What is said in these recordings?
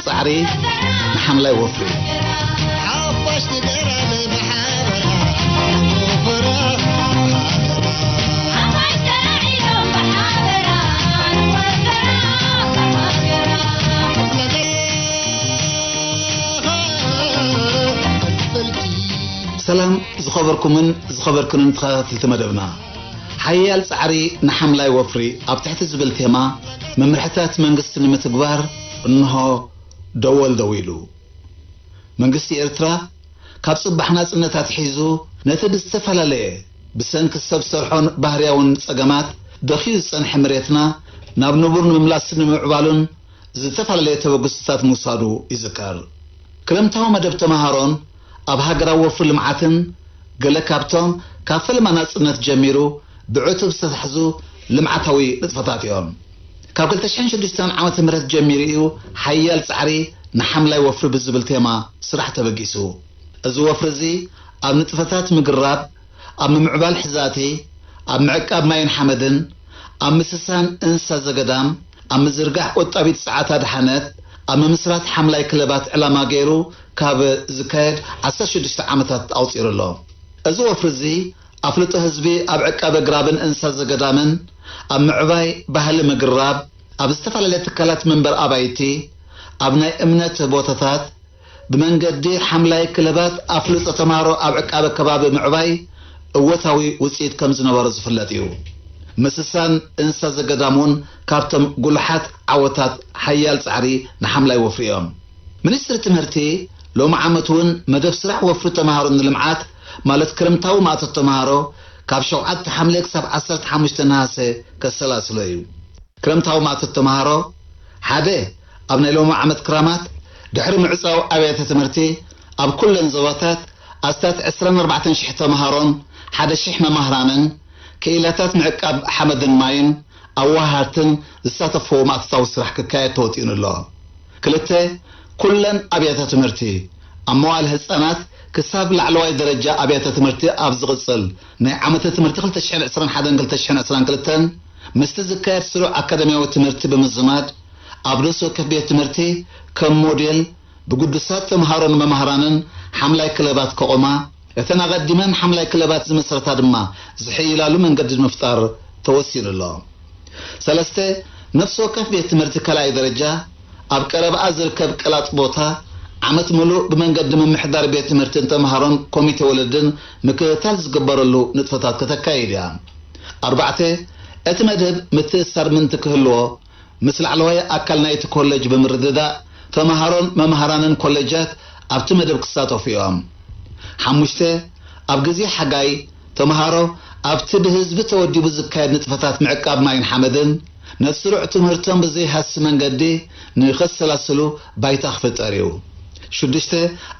ጻዕሪ ንሓምላይ ወፍሪ። ሓፋሽ ንገራለ ብሓበራ ወፈራ። ሰላም ዝኸበርኩምን ዝኸበርክንን ተኸታተልቲ መደብና። ሓያል ጻዕሪ ንሓምላይ ወፍሪ ኣብ ትሕቲ ዝብል ቴማ መምርሕታት መንግስቲ ንምትግባር እንሆ ደወል ደዊሉ። መንግስቲ ኤርትራ ካብ ጽባሕ ናጽነት ኣትሒዙ ነቲ ብዝተፈላለየ ብሰንኪ ሰብ ሰርሖን ባህርያውን ጸገማት ደኽዩ ዝጸንሐ መሬትና ናብ ንቡር ንምምላስን ንምዕባሉን ዝተፈላለየ ተበግሶታት ምውሳዱ ይዝከር። ክረምታዊ መደብ ተመሃሮን ኣብ ሃገራዊ ወፍሪ ልምዓትን ገለ ካብቶም ካብ ፈለማ ናጽነት ጀሚሩ ብዕቱብ ዝተታሕዙ ልምዓታዊ ንጥፈታት እዮም። ካብ ክልተ ሽሕን ሽዱሽተን ዓመተ ምህረት ጀሚሩ እዩ ሓያል ጻዕሪ ንሓምላይ ወፍሪ ብዝብል ቴማ ስራሕ ተበጊሱ። እዚ ወፍሪ እዚ ኣብ ንጥፈታት ምግራብ፣ ኣብ ምምዕባል ሕዛቲ፣ ኣብ ምዕቃብ ማይን ሓመድን፣ ኣብ ምስሳን እንስሳ ዘገዳም፣ ኣብ ምዝርጋሕ ቆጣቢት ጸዓት ኣድሓነት፣ ኣብ ምምስራት ሓምላይ ክለባት ዕላማ ገይሩ ካብ ዝካየድ ዓሰርተ ሽዱሽተ ዓመታት ኣቑጺሩ ኣሎ። እዚ ወፍሪ እዚ ኣፍልጦ ህዝቢ ኣብ ዕቃበ ግራብን እንስሳ ዘገዳምን፣ ኣብ ምዕባይ ባህሊ ምግራብ፣ ኣብ ዝተፈላለየ ትካላት መንበር ኣባይቲ፣ ኣብ ናይ እምነት ቦታታት፣ ብመንገዲ ሓምላይ ክለባት ኣፍልጦ ተምሃሮ ኣብ ዕቃበ ከባቢ ምዕባይ እወታዊ ውጽኢት ከም ዝነበሮ ዝፍለጥ እዩ። ምስሳን እንስሳ ዘገዳም እውን ካብቶም ጉሉሓት ዓወታት ሓያል ጻዕሪ ንሓምላይ ወፍሪ እዮም። ሚኒስትሪ ትምህርቲ ሎሚ ዓመት እውን መደብ ስራሕ ወፍሪ ተምሃሮ ንልምዓት ማለት ክረምታዊ ማእቶት ተምሃሮ ካብ ሸውዓተ ሓምለ ክሳብ ዓሰርተ ሓሙሽተ ነሃሰ ከሰላስሎ እዩ። ክረምታዊ ማእቶት ተምሃሮ ሓደ ኣብ ናይ ሎሚ ዓመት ክራማት ድሕሪ ምዕጻው ኣብያተ ትምህርቲ ኣብ ኩለን ዞባታት ኣስታት ዕስራን ኣርባዕተን ሽሕ ተምሃሮን ሓደ ሽሕ መማህራንን ክኢላታት ምዕቃብ ሓመድን ማይን ኣዋሃድትን ዝሳተፍዎ ማእቶታዊ ስራሕ ክካየድ ተወጢኑ ኣሎ። ክልተ ኩለን ኣብያተ ትምህርቲ ኣብ መዋእለ ህጻናት ክሳብ ላዕለዋይ ደረጃ ኣብያተ ትምህርቲ ኣብ ዝቕጽል ናይ ዓመተ ትምህርቲ ክልተ ሽሕን ዕስራን ሓደን ክልተ ሽሕን ዕስራን ክልተን ምስቲ ዝካየድ ስሩዕ ኣካዳሚያዊ ትምህርቲ ብምዝማድ ኣብ ነፍሲ ወከፍ ቤት ትምህርቲ ከም ሞዴል ብግዱሳት ተምሃሮን መማህራንን ሓምላይ ክለባት ከቑማ፣ እተን ኣቐዲመን ሓምላይ ክለባት ዝመስረታ ድማ ዝሕይላሉ መንገዲ ንምፍጣር ተወሲኑ ኣሎ። ሰለስተ ነፍሲ ወከፍ ቤት ትምህርቲ ካልኣይ ደረጃ ኣብ ቀረባኣ ዝርከብ ቀላጥ ቦታ ዓመት ምሉእ ብመንገዲ ምምሕዳር ቤት ትምህርትን ተምሃሮን ኮሚቴ ወለድን ምክትታል ዝግበረሉ ንጥፈታት ከተካይድ እያ። ኣርባዕተ እቲ መደብ ምትእስሳር ምእንቲ ክህልዎ ምስ ላዕለዋይ ኣካል ናይቲ ኮሌጅ ብምርድዳእ ተምሃሮን መምሃራንን ኮሌጃት ኣብቲ መደብ ክሳተፉ እዮም። ሓሙሽተ ኣብ ግዜ ሓጋይ ተምሃሮ ኣብቲ ብህዝቢ ተወዲቡ ዝካየድ ንጥፈታት ምዕቃብ ማይን ሓመድን ነቲ ስሩዕ ትምህርቶም ብዘይሃሲ መንገዲ ንኸሰላስሉ ባይታ ክፍጠር እዩ። ሽዱሽተ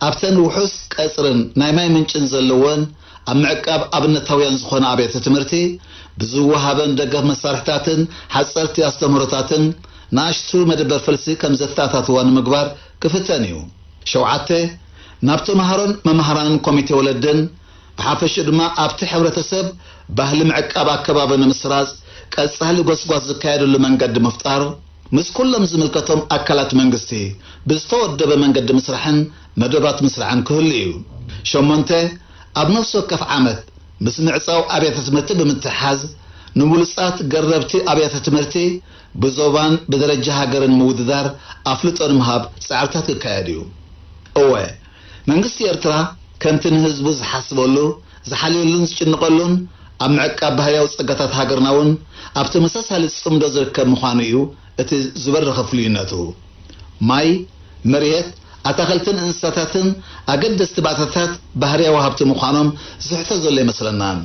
ኣብተን ውሑስ ቀጽርን ናይ ማይ ምንጭን ዘለወን ኣብ ምዕቃብ ኣብነታውያን ዝኾነ ኣብያተ ትምህርቲ ብዝወሃበን ደገፍ መሳርሕታትን ሓጸርቲ ኣስተምህሮታትን ንኣሽቱ መደበር ፈልሲ ከም ዘተኣታትዋ ንምግባር ክፍተን እዩ። ሸውዓተ ናብ ተምሃሮን መምሃራንን ኮሚቴ ወለድን ብሓፈሽኡ ድማ ኣብቲ ሕብረተሰብ ባህሊ ምዕቃብ ኣከባቢ ንምስራጽ ቀጻሊ ጎስጓስ ዝካየደሉ መንገዲ ምፍጣር፣ ምስ ኩሎም ዝምልከቶም ኣካላት መንግስቲ ብዝተወደበ መንገዲ ምስራሕን መደባት ምስራዕን ክህሉ እዩ። ሸሞንተ ኣብ ነፍሲ ወከፍ ዓመት ምስ ምዕጻው ኣብያተ ትምህርቲ ብምትሕሓዝ ንብሉጻት ገረብቲ ኣብያተ ትምህርቲ ብዞባን ብደረጃ ሃገርን ምውድዳር ኣፍልጦ ንምሃብ ጻዕርታት ክካየድ እዩ። እወ መንግስቲ ኤርትራ ከምቲ ንህዝቡ ዝሓስበሉ ዝሓልየሉን ዝጭንቐሉን ኣብ ምዕቃብ ባህርያዊ ጸጋታት ሃገርና እውን ኣብ ተመሳሳሊ ጽምዶ ዝርከብ ምዃኑ እዩ እቲ ዝበረኸ ፍሉይነቱ። ማይ፣ መሬት፣ ኣታኽልትን እንስሳታትን ኣገደስቲ ባእታታት ባህርያዊ ሃብቲ ምዃኖም ዝሕቶ ዘሎ ኣይመስለናን።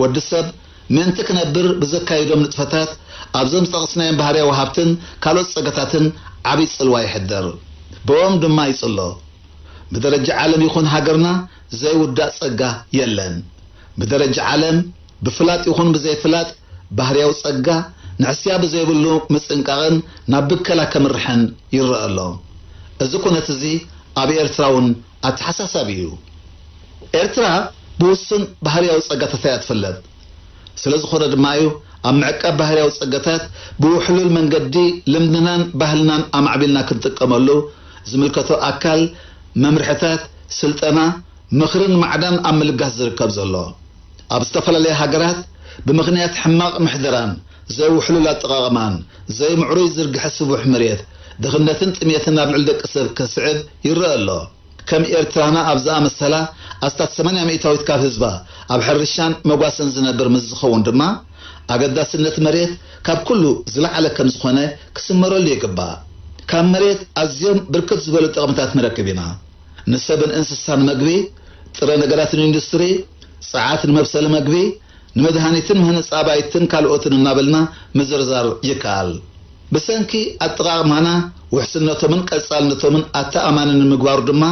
ወዲ ሰብ ምእንቲ ክነብር ብዘካይዶም ንጥፈታት ኣብዞም ዝጠቐስናዮም ባህርያዊ ሃብትን ካልኦት ጸጋታትን ዓብዪ ጽልዋ ይሕድር። ብኦም ድማ ይጽሎ። ብደረጃ ዓለም ይኹን ሃገርና ዘይውዳእ ጸጋ የለን። ብደረጃ ዓለም ብፍላጥ ይኹን ብዘይፍላጥ ባህርያዊ ጸጋ ንሕስያ ብዘይብሉ ምጽንቃቕን ናብ ብከላ ከምርሕን ይረአ ኣሎ። እዚ ኩነት እዚ ኣብ ኤርትራ እውን ኣተሓሳሳቢ እዩ። ኤርትራ ብውሱን ባህርያዊ ጸጋታት እያ ትፍለጥ። ስለ ዝኾነ ድማ እዩ ኣብ ምዕቃብ ባህርያዊ ጸጋታት ብውሕሉል መንገዲ ልምድናን ባህልናን ኣማዕቢልና ክንጥቀመሉ ዝምልከቶ ኣካል መምርሕታት፣ ስልጠና፣ ምኽርን ማዕዳን ኣብ ምልጋስ ዝርከብ ዘሎ። ኣብ ዝተፈላለያ ሃገራት ብምኽንያት ሕማቕ ምሕደራን ዘይውሕሉል ኣጠቓቕማን ዘይምዕሩይ ዝርግሐ ስቡሕ መሬት ድኽነትን ጥሜትን ኣብ ልዕሊ ደቂ ሰብ ከስዕብ ይረአ ኣሎ። ከም ኤርትራና ኣብ ዝኣመሰላ ኣስታት ሰማንያ ሚእታዊት ካብ ህዝባ ኣብ ሕርሻን መጓሰን ዝነብር ምስ ዝኸውን ድማ ኣገዳስነት መሬት ካብ ኩሉ ዝለዓለ ከም ዝኾነ ክስመረሉ ይግባእ። ካብ መሬት ኣዝዮም ብርክት ዝበሉ ጠቕምታት ንረክብ ኢና። ንሰብን እንስሳን መግቢ፣ ጥረ ነገራት ንኢንዱስትሪ፣ ጸዓት ንመብሰሊ መግቢ፣ ንመድሃኒትን መህነጺ ኣባይትን ካልኦትን እናበልና ምዝርዛር ይከኣል። ብሰንኪ ኣጠቓቕማና ውሕስነቶምን ቀጻልነቶምን ኣተኣማኒ ንምግባሩ ድማ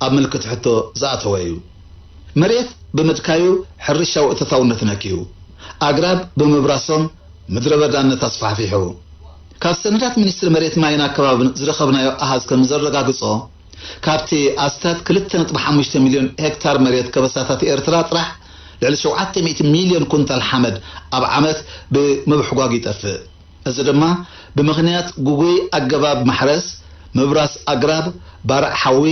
ኣብ ምልክት ሕቶ ዝኣተወ እዩ። መሬት ብምድካዩ ሕርሻዊ እቶታውነት ነክዩ፣ ኣግራብ ብምብራሶም ምድረ በዳነት ኣስፋሕፊሑ። ካብ ሰነዳት ሚኒስትሪ መሬት ማይን ኣከባብን ዝረኸብናዮ ኣሃዝ ከም ዘረጋግጾ፣ ካብቲ ኣስታት ክልተ ነጥቢ ሓሙሽተ ሚልዮን ሄክታር መሬት ከበሳታት ኤርትራ ጥራሕ ልዕሊ ሸውዓተ ሚእቲ ሚልዮን ኩንታል ሓመድ ኣብ ዓመት ብምብሕጓግ ይጠፍእ። እዚ ድማ ብምኽንያት ግጉይ ኣገባብ ማሕረስ፣ ምብራስ ኣግራብ፣ ባርዕ ሓዊ፣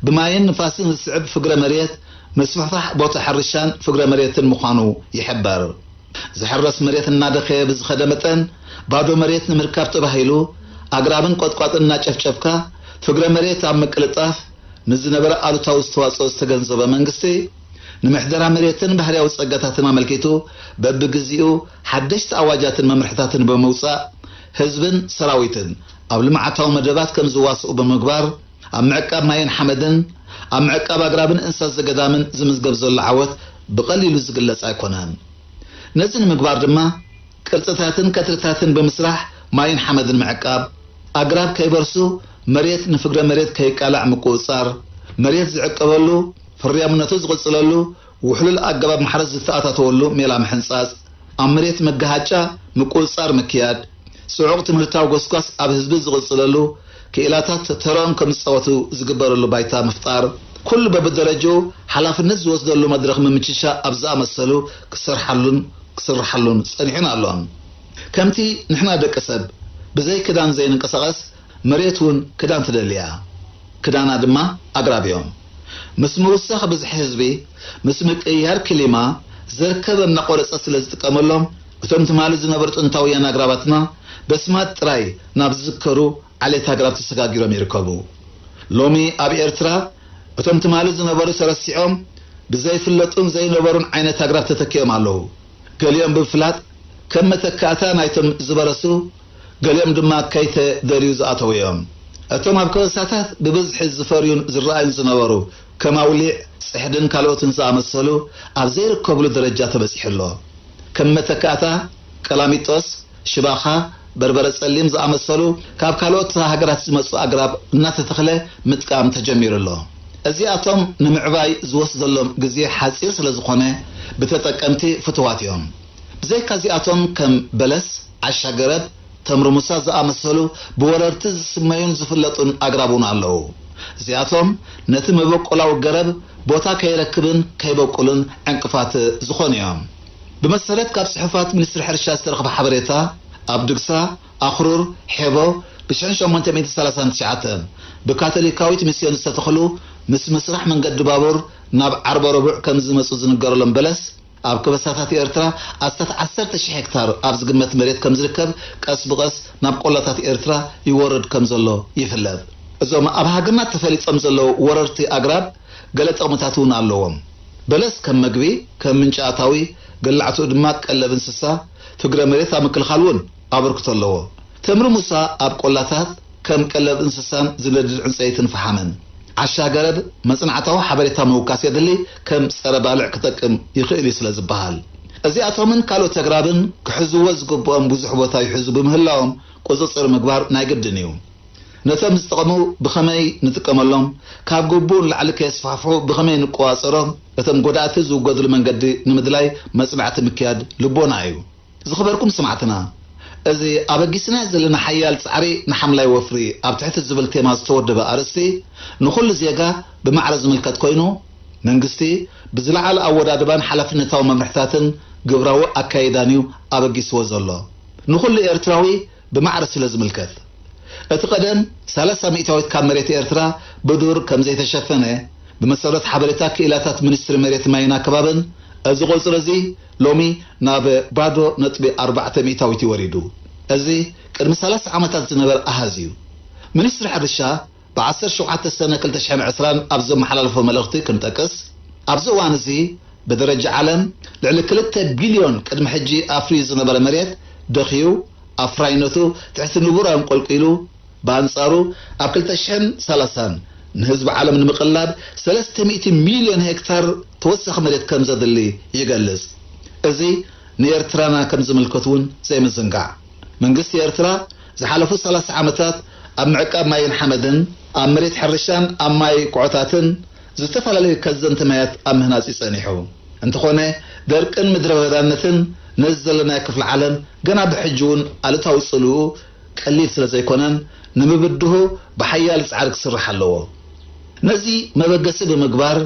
ብማይን ንፋስን ዝስዕብ ፍግረ መሬት፣ ምስፍሕፋሕ ቦታ ሕርሻን ፍግረ መሬትን ምዃኑ ይሕበር። ዝሕረስ መሬት እናደኸየ ብዝኸደ መጠን፣ ባዶ መሬት ንምርካብ ተባሂሉ ኣግራብን ቆጥቋጥን እናጨፍጨፍካ ፍግረ መሬት ኣብ ምቅልጣፍ ንዝነበረ ኣሉታዊ ኣስተዋጽኦ ዝተገንዘበ መንግስቲ፣ ንምሕደራ መሬትን ባህርያዊ ጸጋታትን ኣመልኪቱ በብግዜኡ ሓደሽቲ ኣዋጃትን መምርሕታትን ብምውጻእ፣ ህዝብን ሰራዊትን ኣብ ልምዓታዊ መደባት ከም ዝዋስኡ ብምግባር፣ ኣብ ምዕቃብ ማይን ሓመድን፣ ኣብ ምዕቃብ ኣግራብን እንስሳ ዘገዳምን ዝምዝገብ ዘሎ ዓወት ብቐሊሉ ዝግለጽ ኣይኮነን። ነዚ ንምግባር ድማ ቅርጽታትን ቀትርታትን ብምስራሕ ማይን ሓመድን ምዕቃብ፣ ኣግራብ ከይበርሱ መሬት ንፍግረ መሬት ከይቃላዕ ምቁጽጻር፣ መሬት ዝዕቀበሉ፣ ፍርያምነቱ ዝቕጽለሉ፣ ውሕሉል ኣገባብ ማሕረስ ዝተኣታተወሉ ሜላ ምሕንጻጽ፣ ኣብ መሬት መገሃጫ ምቁጽጻር ምክያድ፣ ጽዑቕ ትምህርታዊ ጎስጓስ ኣብ ህዝቢ ዝቕጽለሉ፣ ክኢላታት ተረኦም ከም ዝጻወቱ ዝግበረሉ ባይታ ምፍጣር፣ ኩሉ በብደረጅኡ ሓላፍነት ዝወስደሉ መድረኽ ምምችቻ ኣብ ዝኣመሰሉ ክሰርሓሉን ክስርሓሉን ጸኒሑን ኣሎን። ከምቲ ንሕና ደቂ ሰብ ብዘይ ክዳን ዘይንንቀሳቐስ፣ መሬት እውን ክዳን ትደሊ እያ። ክዳና ድማ ኣግራብ እዮም። ምስ ምውሳኽ ብዝሒ ህዝቢ፣ ምስ ምቅይያር ክሊማ፣ ዘርከብ እናቖረጸ ስለ ዝጥቀመሎም፣ እቶም ትማሊ ዝነበሩ ጥንታውያን ኣግራባትና በስማት ጥራይ ናብ ዝዝከሩ ዓሌት ኣግራብ ተሰጋጊሮም ይርከቡ። ሎሚ ኣብ ኤርትራ እቶም ትማሊ ዝነበሩ ተረሲዖም፣ ብዘይፍለጡን ዘይነበሩን ዓይነት ኣግራብ ተተኪኦም ኣለዉ። ገሊኦም ብምፍላጥ ከም መተካእታ ናይቶም ዝበረሱ፣ ገሊኦም ድማ ከይተደልዩ ዝኣተዉ እዮም። እቶም ኣብ ከበሳታት ብብዝሒ ዝፈርዩን ዝረኣዩን ዝነበሩ፣ ከም ኣውሊዕ፣ ጽሕድን ካልኦትን ዝኣመሰሉ፣ ኣብ ዘይርከብሉ ደረጃ ተበጺሑ ኣሎ። ከም መተካእታ፣ ቀላሚጦስ፣ ሽባኻ፣ በርበረ ጸሊም ዝኣመሰሉ ካብ ካልኦት ሃገራት ዝመጹ ኣግራብ እናተተኽለ ምጥቃም ተጀሚሩ ኣሎ። እዚኣቶም ንምዕባይ ዝወስደሎም ግዜ ሓጺር ስለ ዝኾነ፣ ብተጠቀምቲ ፍቱዋት እዮም። ብዘይካ እዚኣቶም ከም በለስ፣ ዓሻ ገረብ፣ ተምሪ ሙሳ ዝኣመሰሉ ብወረርቲ ዝስመዩን ዝፍለጡን ኣግራብ እውን ኣለዉ። እዚኣቶም ነቲ መበቆላዊ ገረብ ቦታ ከይረክብን ከይበቁልን ዕንቅፋት ዝኾኑ እዮም። ብመሰረት ካብ ጽሑፋት ሚኒስትሪ ሕርሻ ዝተረኽበ ሓበሬታ፣ ኣብ ድግሳ፣ ኣኽሩር፣ ሔቦ፣ ብ ሸሞንተ ሚእቲ ሰላሳን ትሽዓተን ብካቶሊካዊት ሚስዮን ዝተተኽሉ፣ ምስ ምስራሕ መንገዲ ባቡር ናብ ዓርበ ረቡዕ ከም ዝመጹ ዝንገረሎም በለስ፣ ኣብ ከበሳታት ኤርትራ ኣስታት ዓሰርተ ሺሕ ሄክታር ኣብ ዝግመት መሬት ከም ዝርከብ፣ ቀስ ብቐስ ናብ ቆላታት ኤርትራ ይወርድ ከም ዘሎ ይፍለጥ። እዞም ኣብ ሃገርና ተፈሊጦም ዘለዉ ወረርቲ ኣግራብ ገለ ጥቕምታት እውን ኣለዎም። በለስ ከም መግቢ፣ ከም ምንጪ ኣታዊ፣ ገላዕትኡ ድማ ቀለብ እንስሳ፣ ፍግረ መሬት ኣብ ምክልኻል እውን ኣበርክቶ ኣለዎ። ተምሪ ሙሳ ኣብ ቆላታት ከም ቀለብ እንስሳን ዝነድድ ዕንጸይትን ፈሓምን። ዓሻ ገረብ መጽናዕታዊ ሓበሬታ ምውካስ የድሊ፣ ከም ጸረ ባልዕ ክጠቅም ይኽእል እዩ ስለ ዝበሃል። እዚኣቶምን ካልኦት ኣግራብን ክሕዝዎ ዝግብኦም ብዙሕ ቦታ ይሕዙ ብምህላዎም ቁጽጽር ምግባር ናይ ግድን እዩ። ነቶም ዝጠቕሙ ብኸመይ ንጥቀመሎም፣ ካብ ግቡእ ንላዕሊ ከየስፋሕፍሑ ብኸመይ ንቆጻጸሮም፣ እቶም ጎዳእቲ ዝውገድሉ መንገዲ ንምድላይ መጽናዕቲ ምክያድ ልቦና እዩ። ዝኸበርኩም ሰማዕትና፣ እዚ ኣበጊስናዮ ዘለና ሓያል ጻዕሪ ንሓምላይ ወፍሪ ኣብ ትሕቲ ዝብል ቴማ ዝተወደበ ኣርእስቲ ንኹሉ ዜጋ ብማዕረ ዝምልከት ኮይኑ፣ መንግስቲ ብዝለዓለ ኣወዳድባን ሓላፍነታዊ መምርሕታትን ግብራዊ ኣካይዳን እዩ ኣበጊስዎ ዘሎ። ንኹሉ ኤርትራዊ ብማዕረ ስለ ዝምልከት፣ እቲ ቀደም ሰላሳ ሚእታዊት ካብ መሬት ኤርትራ ብዱር ከም ዘይተሸፈነ፣ ብመሰረት ሓበሬታ ክኢላታት ሚኒስትሪ መሬት ማይን ኣከባብን፣ እዚ ቁጽሪ እዚ ሎሚ ናብ ባዶ ነጥቢ ኣርባዕተ ሚእታዊት እዩ ወሪዱ። እዚ ቅድሚ ሰላሳ ዓመታት ዝነበረ ኣሃዝ እዩ። ሚኒስትሪ ሕርሻ ብ ዓሰርተ ሸውዓተ ሰነ ክልተ ሽሕን ዕስራን ኣብ ዘመሓላለፎ መልእኽቲ ክንጠቅስ፣ ኣብዚ እዋን እዚ ብደረጃ ዓለም ልዕሊ ክልተ ቢልዮን ቅድሚ ሕጂ ኣፍርዩ ዝነበረ መሬት ደኽዩ፣ ኣፍራይነቱ ትሕቲ ንቡር ኣንቆልቂሉ፣ ብኣንጻሩ ኣብ ክልተ ሽሕን ሰላሳን ንህዝቢ ዓለም ንምቕላብ ሰለስተ ሚእቲ ሚልዮን ሄክታር ተወሳኺ መሬት ከም ዘድሊ ይገልጽ። እዚ ንኤርትራና ከም ዝምልከት እውን ዘይምዝንጋዕ። መንግስቲ ኤርትራ ዝሓለፉ ሰላሳ ዓመታት ኣብ ምዕቃብ ማይን ሓመድን፣ ኣብ መሬት ሕርሻን ኣብ ማይ ኩዖታትን ዝተፈላለዩ ከዘንቲ ማያት ኣብ ምህናጽ እዩ ጸኒሑ። እንተኾነ፣ ደርቅን ምድረ በዳነትን ነዚ ዘለናዮ ክፍለ ዓለም ገና ብሕጂ እውን ኣሉታዊ ጽልኡ ቀሊል ስለ ዘይኮነን፣ ንምብድሁ ብሓያል ጻዕሪ ክስራሕ ኣለዎ። ነዚ መበገሲ ብምግባር፣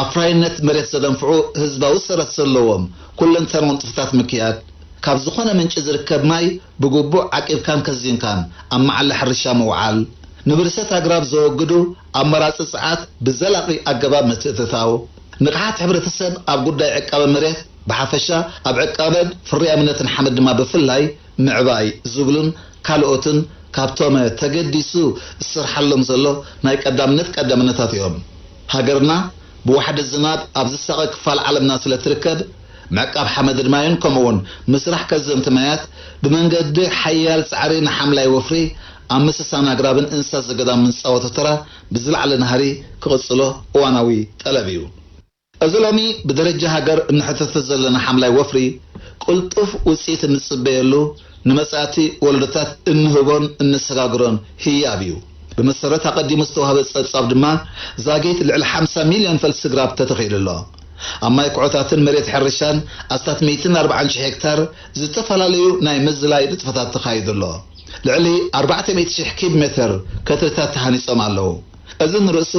ኣፍራይነት መሬት ዘደንፍዑ ህዝባዊ ሰረት ዘለዎም ኩለንተናዊ ንጥፈታት ምክያድ፣ ካብ ዝኾነ ምንጪ ዝርከብ ማይ ብግቡእ ዓቂብካን ከዚንካን ኣብ መዓላ ሕርሻ ምውዓል፣ ንብርሰት ኣግራብ ዘወግዱ ኣማራጺ ጸዓት ብዘላቒ ኣገባብ ምትእትታው፣ ንቕሓት ሕብረተሰብ ኣብ ጉዳይ ዕቃበ መሬት ብሓፈሻ፣ ኣብ ዕቃበን ፍርያምነትን ሓመድ ድማ ብፍላይ ምዕባይ ዝብሉን ካልኦትን ካብቶም ተገዲሱ ዝስርሓሎም ዘሎ ናይ ቀዳምነት ቀዳምነታት እዮም። ሃገርና ብዋሕዲ ዝናብ ኣብ ዝሳቐ ክፋል ዓለምና ስለ ትርከብ፣ ምዕቃብ ሓመድን ማይን ከምኡውን ምስራሕ ከዘንቲ ማያት ብመንገዲ ሓያል ጻዕሪ ንሓምላይ ወፍሪ ኣብ ምስሳን ኣግራብን እንስሳ ዘገዳምን ዝጻወቶ ተራ ብዝለዓለ ናህሪ ክቕጽሎ እዋናዊ ጠለብ እዩ። እዚ ሎሚ ብደረጃ ሃገር እንሕተቶ ዘለና ሓምላይ ወፍሪ፣ ቅልጡፍ ውጽኢት እንጽበየሉ፣ ንመጻእቲ ወለዶታት እንህቦን እንሰጋግሮን ህያብ እዩ። ብመሰረት ኣቐዲሙ ዝተዋህበ ጸብጻብ ድማ፣ ዛጊት ልዕሊ ሓምሳ ሚልዮን ፈልሲ ግራብ ተተኺሉ ኣሎ። ኣብ ማይ ኩዖታትን መሬት ሕርሻን ኣስታት ሚእትን ኣርባዓን ሽሕ ሄክታር ዝተፈላለዩ ናይ ምዝላይ ንጥፈታት ተኻይዱ ኣሎ። ልዕሊ ኣርባዕተ ሚእቲ ሽሕ ኪብ ሜተር ከትርታት ተሃኒጾም ኣለዉ። እዚ ንርእሱ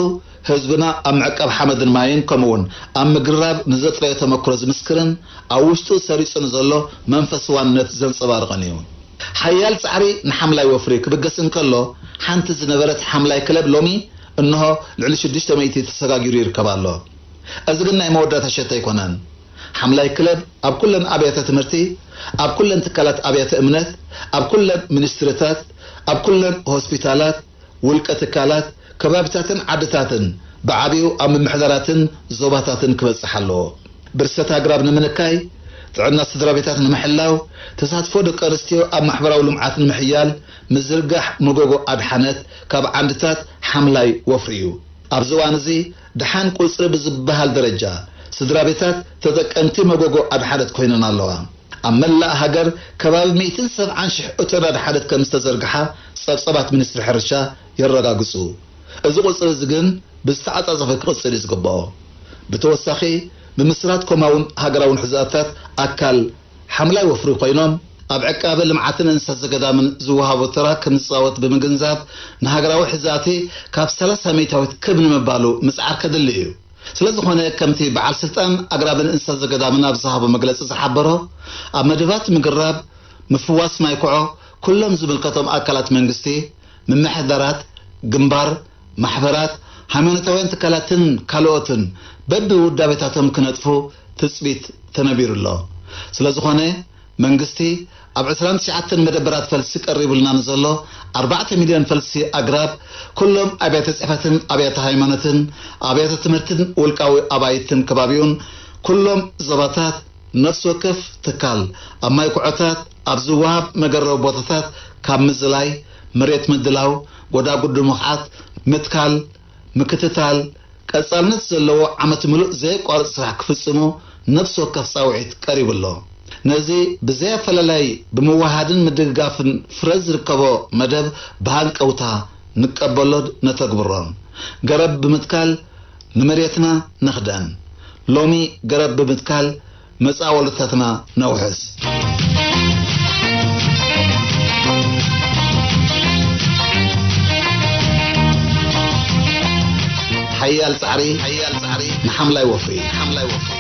ህዝብና ኣብ ምዕቃብ ሓመድን ማይን ከምኡውን ኣብ ምግራብ ንዘጥረዮ ተመክሮ ዝምስክርን ኣብ ውሽጡ ሰሪጹ ንዘሎ መንፈስ ዋንነት ዘንጸባርቕን እዩ። ሓያል ጻዕሪ ንሓምላይ ወፍሪ ክብገስ እንከሎ፣ ሓንቲ ዝነበረት ሓምላይ ክለብ ሎሚ እንሆ ልዕሊ ሽዱሽተ ሚእቲ ተሰጋጊሩ ይርከብ ኣሎ። እዚ ግን ናይ መወዳእታ ሸቶ ኣይኮነን። ሓምላይ ክለብ ኣብ ኩለን ኣብያተ ትምህርቲ፣ ኣብ ኩለን ትካላት ኣብያተ እምነት፣ ኣብ ኩለን ሚኒስትሪታት፣ ኣብ ኩለን ሆስፒታላት፣ ውልቀ ትካላት፣ ከባቢታትን ዓድታትን፣ ብዓቢኡ ኣብ ምምሕዳራትን ዞባታትን ክበጽሕ ኣለዎ። ብርሰት ኣግራብ ንምንካይ፣ ጥዕና ስድራ ቤታት ንምሕላው፣ ተሳትፎ ደቂ ኣንስትዮ ኣብ ማሕበራዊ ልምዓት ንምሕያል፣ ምዝርጋሕ መጎጎ ኣድሓነት ካብ ዓንድታት ሓምላይ ወፍሪ እዩ። ኣብዚ እዋን እዚ ደሓን ቁጽሪ ብዝበሃል ደረጃ ስድራ ቤታት ተጠቀምቲ መጎጎ ኣድሓነት ኮይነን ኣለዋ። ኣብ መላእ ሃገር ከባቢ ሚእትን ሰብዓን ሽሕ እቶን ኣድሓነት ከም ዝተዘርግሓ ጸብጻባት ሚኒስትሪ ሕርሻ የረጋግጹ። እዚ ቁጽሪ እዚ ግን ብዝተዓጻጸፈ ክቕጽል እዩ ዝግብኦ። ብተወሳኺ፣ ምምስራት ኮማውን ሃገራውን ሕዛታት ኣካል ሓምላይ ወፍሪ ኮይኖም፣ ኣብ ዕቃበ ልምዓትን እንስሳ ዘገዳምን ዝወሃቦ ተራ ከም ዝጻወት ብምግንዛብ፣ ንሃገራዊ ሕዛቲ ካብ ሰላሳ ሚእታዊት ክብ ንምባሉ ምጽዓር ከድሊ እዩ። ስለ ዝኾነ፣ ከምቲ በዓል ስልጣን ኣግራብን እንስሳ ዘገዳምን ኣብ ዝሃቦ መግለጺ ዝሓበሮ፣ ኣብ መደባት ምግራብ፣ ምፍዋስ ማይ ኩዖ፣ ኩሎም ዝምልከቶም ኣካላት መንግስቲ፣ ምምሕዳራት፣ ግንባር፣ ማሕበራት፣ ሃይማኖታውያን ትካላትን ካልኦትን በብውዳቤታቶም ክነጥፉ ትጽቢት ተነቢሩ ኣሎ። ስለ ዝኾነ፣ መንግስቲ ኣብ ዕስራን ትሽዓተን መደበራት ፈልሲ ቀሪቡልና ንዘሎ ኣርባዕተ ሚልዮን ፈልሲ ኣግራብ፣ ኩሎም ኣብያተ ጽሕፈትን ኣብያተ ሃይማኖትን ኣብያተ ትምህርትን ውልቃዊ ኣባይትን ከባቢኡን፣ ኩሎም ዞባታት፣ ነፍሲ ወከፍ ትካል ኣብ ማይ ኩዖታት ኣብ ዝወሃብ መገረቢ ቦታታት ካብ ምዝላይ፣ መሬት ምድላው፣ ጎዳጉዲ ምኹዓት፣ ምትካል፣ ምክትታል፣ ቀጻልነት ዘለዎ ዓመት ምሉእ ዘየቋርጽ ስራሕ ክፍጽሙ ነፍሲ ወከፍ ጻውዒት ቀሪቡ ኣሎ። ነዚ ብዘይ ኣፈላላይ ብምውሃድን ምድግጋፍን ፍረ ዝርከቦ መደብ ብሃንቀውታ ንቀበሎን ነተግብሮን። ገረብ ብምትካል ንመሬትና ንኽደን። ሎሚ ገረብ ብምትካል መጻኢ ወለዶታትና ነውሕስ። ሓያል ጻዕሪ፣ ሓያል ጻዕሪ ንሓምላይ ወፍሪ፣ ሓምላይ ወፍሪ።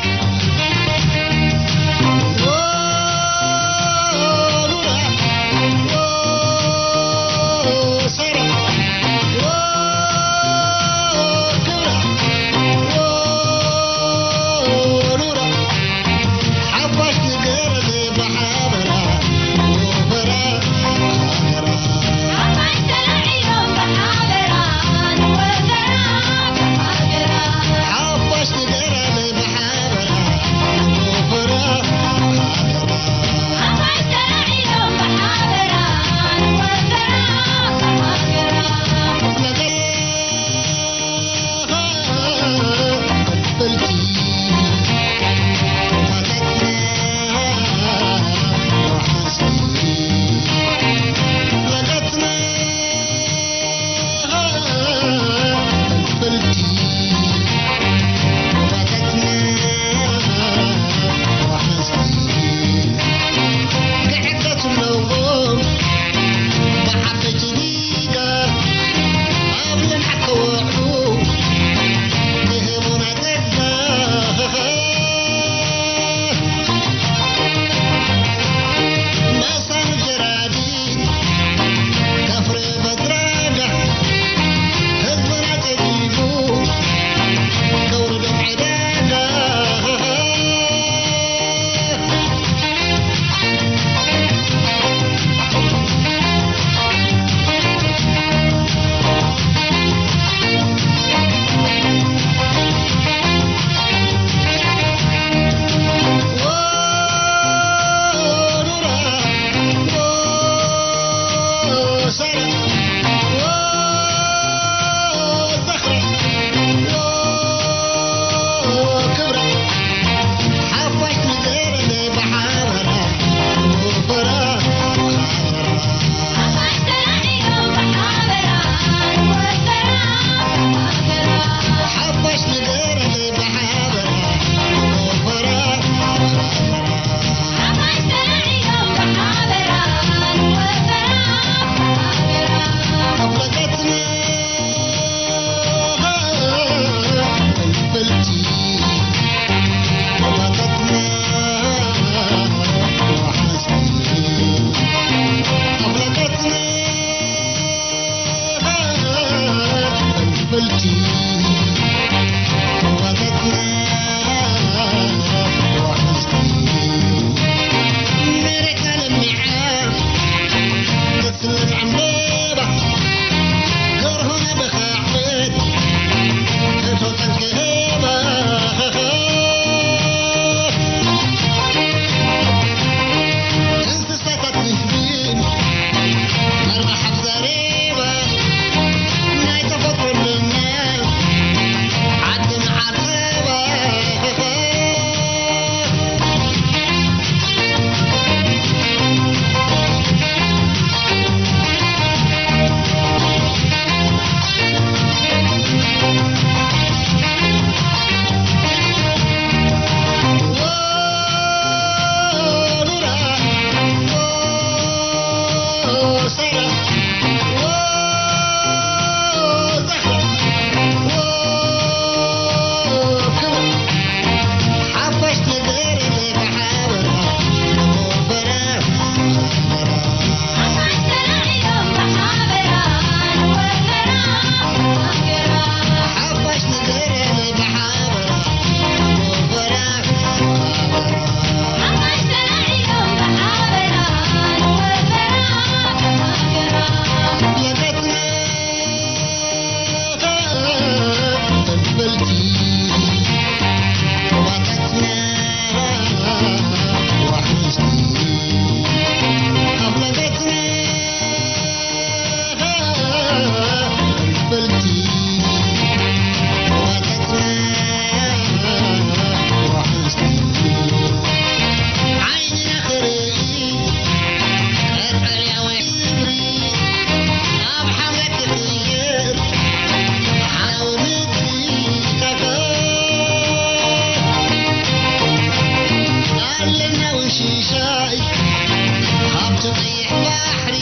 ቀይሕ ባሕሪ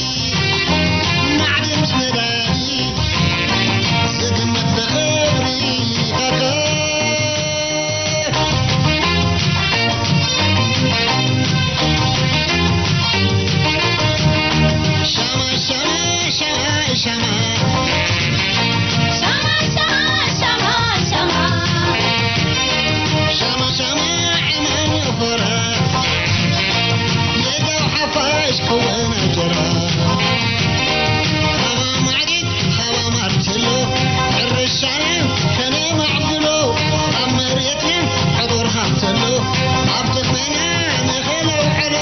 ማዕድን ምስ ነዳዲ ዝግመት ብኽብሪ። ሻማ ሻማ ሻማ ሻማ ሻማ ሻማ ሻማ ሻማ ሻማ ሻማ ዕማም ወፈራ የጋው ሓፋሽ ክወን ኣጀራ ሃባ ማዕሪት ሃባ ማርቴሎ ሕርሻና ከነማዕብሎ ኣብ መሬትና ሕዱር ሃብተሎ ኣብ ጥቕመና ንኸነውዕሎ።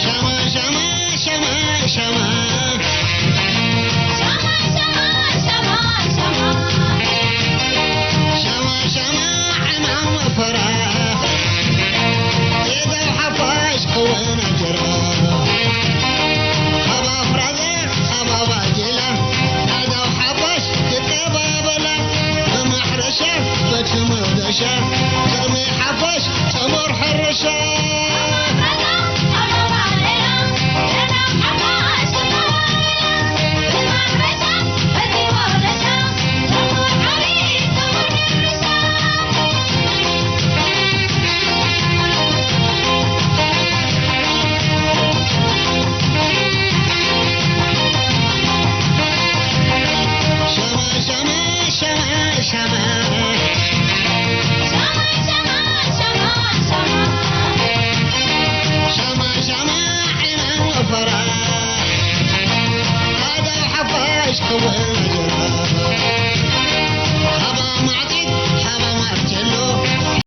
ሻማ ሻማ ሻማ ሻማ ሻማ ሻማ ሻማ ሻማ ሻማ ሻማ ዕማም ወፈራ የጋው ሓፋሽ ክወን ኣጀራ ሃባ ፍራዛ ሃባ ባጌላ ናጋው ሓፋሽ ክቀባበላ ብማሕረሻ በቲ መገሻ ቅድሚ ሓፋሽ ጨሞር ሕርሻ።